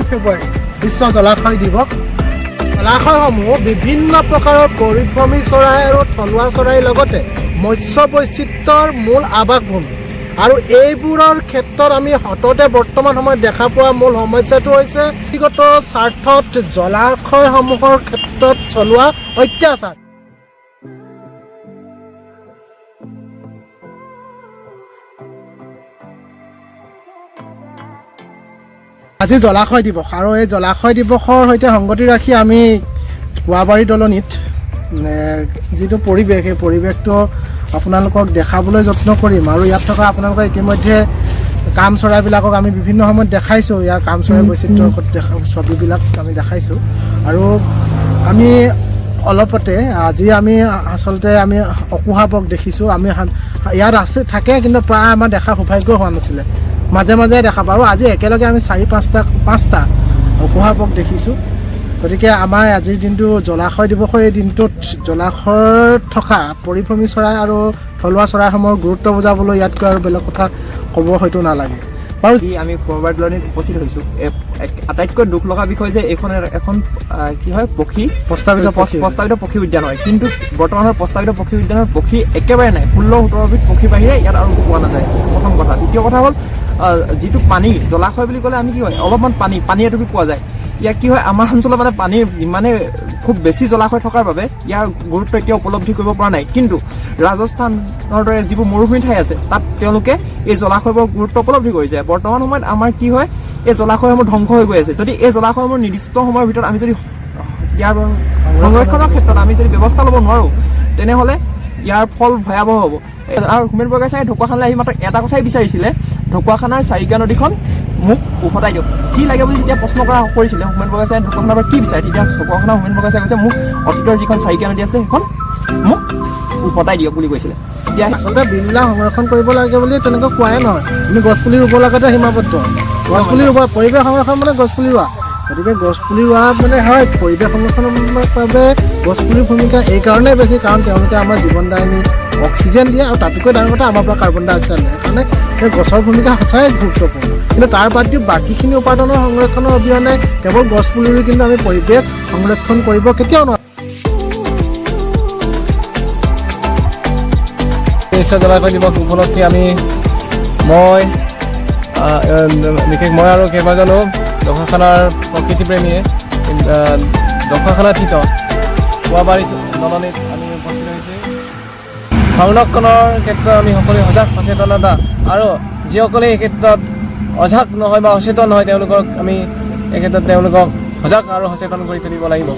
ফেব্ৰুৱাৰী বিশ্ব জলাশয় দিৱস। জলাশয়সমূহ বিভিন্ন প্ৰকাৰৰ পৰিভ্ৰমী চৰাই আৰু থলুৱা চৰাইৰ লগতে মৎস্য বৈচিত্ৰ্যৰ মূল আৱাসভূমি। আৰু এইবোৰৰ ক্ষেত্ৰত আমি সততে বৰ্তমান সময়ত দেখা পোৱা মূল সমস্যাটো হৈছে ব্যক্তিগত স্বাৰ্থত জলাশয়সমূহৰ ক্ষেত্ৰত চলোৱা অত্যাচাৰ। আজি জলাশয় দিৱস আৰু এই জলাশয় দিৱসৰ সৈতে সংগতি ৰাখি আমি পুৱাবাৰী দলনিত যিটো পৰিৱেশ, সেই পৰিৱেশটো আপোনালোকক দেখাবলৈ যত্ন কৰিম। আৰু ইয়াত থকা আপোনালোকে ইতিমধ্যে কাম চৰাইবিলাকক আমি বিভিন্ন সময়ত দেখাইছোঁ, ইয়াৰ কাম চৰাই বৈচিত্ৰ্যৰ দেখা ছবিবিলাক আমি দেখাইছোঁ। আৰু আমি অলপতে আজি আমি আচলতে আমি অকুহাবক দেখিছোঁ। আমি ইয়াত আছে থাকে, কিন্তু প্ৰায় আমাৰ দেখাৰ সৌভাগ্য হোৱা নাছিলে, মাজে মাজে দেখা পাওঁ। আৰু আজি একেলগে আমি চাৰি পাঁচটা অকুহাবক দেখিছোঁ। গতিকে আমাৰ আজিৰ দিনটো জলাশয় দিৱসৰ এই দিনটোত জলাশয়ত থকা পৰিভ্ৰমী চৰাই আৰু থলুৱা চৰাইসমূহৰ গুৰুত্ব বুজাবলৈ ইয়াতকৈ আৰু বেলেগ কথা ক'ব হয়তো নালাগে। বাৰু, আজি আমি কুঁৱৰবাৰী দলনিত উপস্থিত হৈছোঁ। আটাইতকৈ দুখ লগা বিষয় যে এইখন এখন কি হয়, পক্ষী প্ৰস্তাৱিত পক্ষী প্ৰস্তাৱিত পক্ষী উদ্যান হয়, কিন্তু বৰ্তমানৰ প্ৰস্তাৱিত পক্ষী উদ্যানৰ পক্ষী একেবাৰে নাই। 16-17বিধ পক্ষীৰ বাহিৰে ইয়াত আৰু পোৱা নাযায়, প্ৰথম কথা। দ্বিতীয় কথা হ'ল, যিটো পানী, জলাশয় বুলি ক'লে আমি কি হয়, অলপমান পানী এটুপি পোৱা যায়। ইয়াত কি হয়, আমাৰ অঞ্চলত মানে পানীৰ ইমানে খুব বেছি জলাশয় থকাৰ বাবে ইয়াৰ গুৰুত্ব এতিয়া উপলব্ধি কৰিব পৰা নাই। কিন্তু ৰাজস্থানৰ দৰে যিবোৰ মৰুভূমি ঠাই আছে, তাত তেওঁলোকে এই জলাশয়বোৰৰ গুৰুত্ব উপলব্ধি কৰিছে। বৰ্তমান সময়ত আমাৰ কি হয়, এই জলাশয়সমূহ ধ্বংস হৈ গৈ আছে। যদি এই জলাশয়সমূহ নিৰ্দিষ্ট সময়ৰ ভিতৰত আমি যদি ইয়াৰ সংৰক্ষণৰ ক্ষেত্ৰত আমি যদি ব্যৱস্থা ল'ব নোৱাৰোঁ, তেনেহ'লে ইয়াৰ ফল ভয়াৱহ হ'ব। আৰু হোমেন বৰগোহাঁই ঢকুৱাখানালৈ আহি মাত্ৰ এটা কথাই বিচাৰিছিলে, ঢকুৱাখানাৰ চাৰিকীয়া নদীখন মোক উভতাই দিয়ক। কি লাগে বুলি যেতিয়া প্ৰশ্ন কৰা কৰিছিলে, হোমেন বৰগোহাঁই ঢকুৱাখানাৰ পৰা কি বিচাৰে, তেতিয়া ঢকুৱাখানাৰ হোমেন বৰগোহাঁই কৈছে, মোক অতীতৰ যিখন চাৰিকীয়া নদী আছিলে সেইখন মোক উভতাই দিয়ক বুলি কৈছিলে। এতিয়া আচলতে বিলবিলাক সংৰক্ষণ কৰিব লাগে বুলি তেনেকৈ কোৱাই নহয়, আমি গছপুলি ৰুব লগতে সীমাবদ্ধ। গছপুলি ৰুব, পৰিৱেশ সংৰক্ষণ মানে গছপুলি ৰোৱা। গতিকে গছপুলি ৰোৱা মানে হয়, পৰিৱেশ সংৰক্ষণৰ বাবে গছপুলিৰ ভূমিকা এইকাৰণেই বেছি, কাৰণ তেওঁলোকে আমাৰ জীৱনদায়িনী অক্সিজেন দিয়ে আৰু তাতোতকৈ ডাঙৰ কথা আমাৰ পৰা কাৰ্বন ডাই অক্সাইড লয়। সেইকাৰণে সেই গছৰ ভূমিকা সঁচাই গুৰুত্বপূৰ্ণ। কিন্তু তাৰ বাদ দি বাকীখিনি উপাদানৰ সংৰক্ষণৰ অবিহনে কেৱল গছপুলি ৰুই কিন্তু আমি পৰিৱেশ সংৰক্ষণ কৰিব কেতিয়াও নোৱাৰোঁ। বিশ্ব জলাশয় দিৱস উপলক্ষে আমি মই বিশেষ মই আৰু কেইবাজনো ঢকুৱাখানাৰ প্ৰকৃতিপ্ৰেমীয়ে ঢকুৱাখানাস্থিত পুৱাবাৰী দলনিত আমি উপস্থিত হৈছোঁ। সংৰক্ষণৰ ক্ষেত্ৰত আমি সকলোৱে সজাগ সচেতনতা আৰু যিসকলে এই ক্ষেত্ৰত অজাগ নহয় বা সচেতন নহয়, তেওঁলোকক আমি এই ক্ষেত্ৰত তেওঁলোকক সজাগ আৰু সচেতন কৰি তুলিব লাগিব।